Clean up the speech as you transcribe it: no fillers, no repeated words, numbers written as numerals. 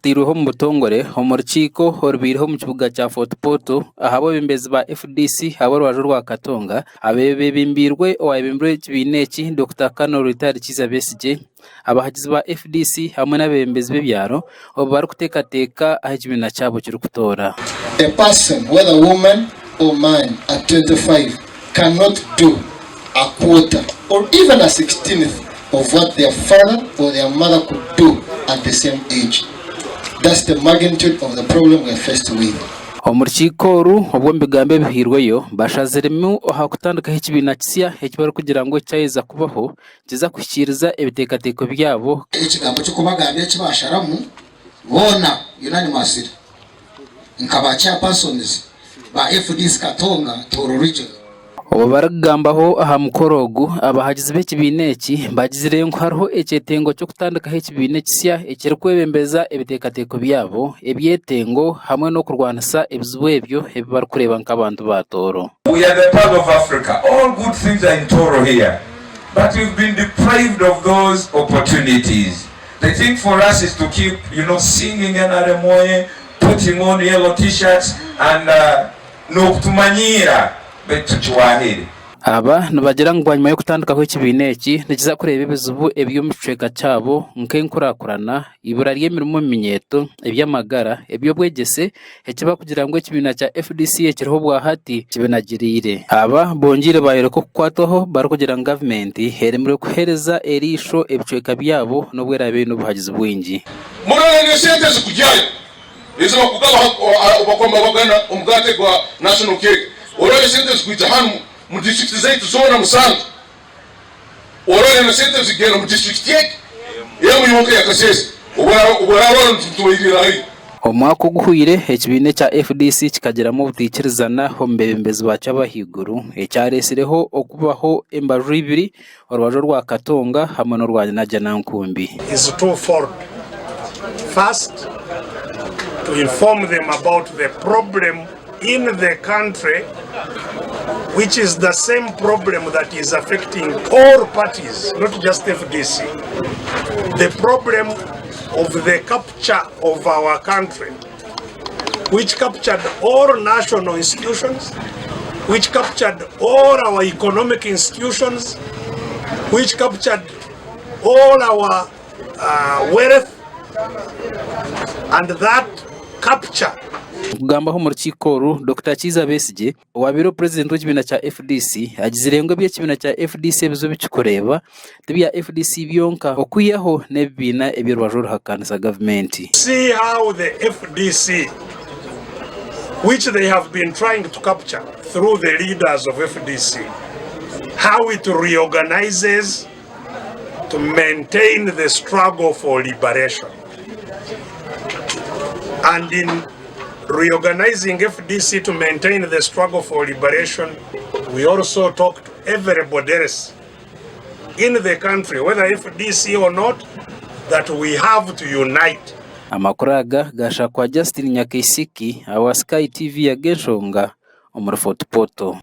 Oruteirweho omu butongore omu rukiiko orubaireho omu kibuga kya Fort Portal ahabw'abeebembezi ba FDC ab'orubaju orwa Katonga abeebembeirwe owayebembire ekibiina eki Dokita Colonel Retired Kiiza Besigye, abahagizi ba FDC hamwe n'abeebembezi b'ebyaro obu barikuteekateeka ahu ekibiina kyabo kirikutoora. A person whether woman or man at 25 cannot do a quarter or even a sixteenth of what their father or their mother could do at the same age. That's the magnitude of the problem we are faced with. Omu rukiiko oru, obwo omu bigambo ebihairweyo, bashaziremu aha kutandikaho ekibiina kisya eki barikugira ngu ekyaheza kubaho nikiza kuhikiiriza ebiteekateeko byabo. Ekigambo ky'okubagambira eki baasharamu boona unanimously nka ba chairpersons ba FDC Katonga Tooro Region. Obu barikugambaho aha mukoro ogu, abahagizi b'ekibiina eki bagizire ngu hariho ekyetengo ky'okutandikaho ekibiina ekisya ekirikwebembeza ebiteekateeko byabo, ebyetengo hamwe n'okurwanisa ebizibu ebyo ebi barikureeba nk'abantu ba Tooro. We are the pearl of Africa, all good things are in Tooro here but we've been deprived of those opportunities. The thing for us is to keep you know singing NRM oye, putting on yellow t-shirts and uh, n'okutumanyiira baitu tukiwahire. Aba nibagira ngu bwanyima y'okutandikaho ekibiina eki nikiza kureeba ebizibu ebiri omu kicweka kyabo nk'enkurakurana, eibura ry'emirimo omu minyeeto, eby'amagara, eby'obwegyese eki barikugira ngu ekibiina kya FDC ekiriho obwahati kibinagiriire. Aba bongyeire bayoreka okukwatwaho barikugira ngu gavumenti eremirwe kuheereza eriisho ebicweka byabo n'obu eraabe eine obuhagizi bwingi. Murore n'esente ezikugyayo ezi bakugaba bakuba nibabagana omugaate gwa National Cake. Orore esente ezikwija hanu mu disiturikiti zaitu zoona musanju. Orore na sente ezigenda mu disiturikiti egi emwe yonka eya Kasese obu oraarora nitubairira haihi. Omwaka oguhweire, ekibiina ekya FDC kikagiramu obutaikirizana omu beebembezi baakyo ab'ahaiguru ekyareetsireho okubaho embaju ibiri, orubaju orwa Katonga hamwe n'orwa Najjanankumbi. Is twofold. First, to inform them about the problem in the country which is the same problem that is affecting all parties, not just FDC. The problem of the capture of our country, which captured all national institutions, which captured all our economic institutions, which captured all our uh, wealth, and that capture Okugambaho omu rukiiko oru, Dokita Kiiza Besigye, owaabaire Purezidenti w'ekibiina kya FDC, agizire ngu eby'ekibiina kya FDC ebizibu ebikikureeba ti bya FDC byonka okwihaho n'ebibiina eby'orubaju oruhakanisa gavumenti. See how the FDC which they have been trying to capture through the leaders of FDC, how it reorganizes to maintain the struggle for liberation. And in reorganizing FDC to maintain the struggle for liberation, we also talk to everybody else in the country, whether FDC or not, that we have to unite. Amakuru aga gaashakwa Justin Nyakaisiki awa Sky TV ag'enshonga omuri Fort Portal.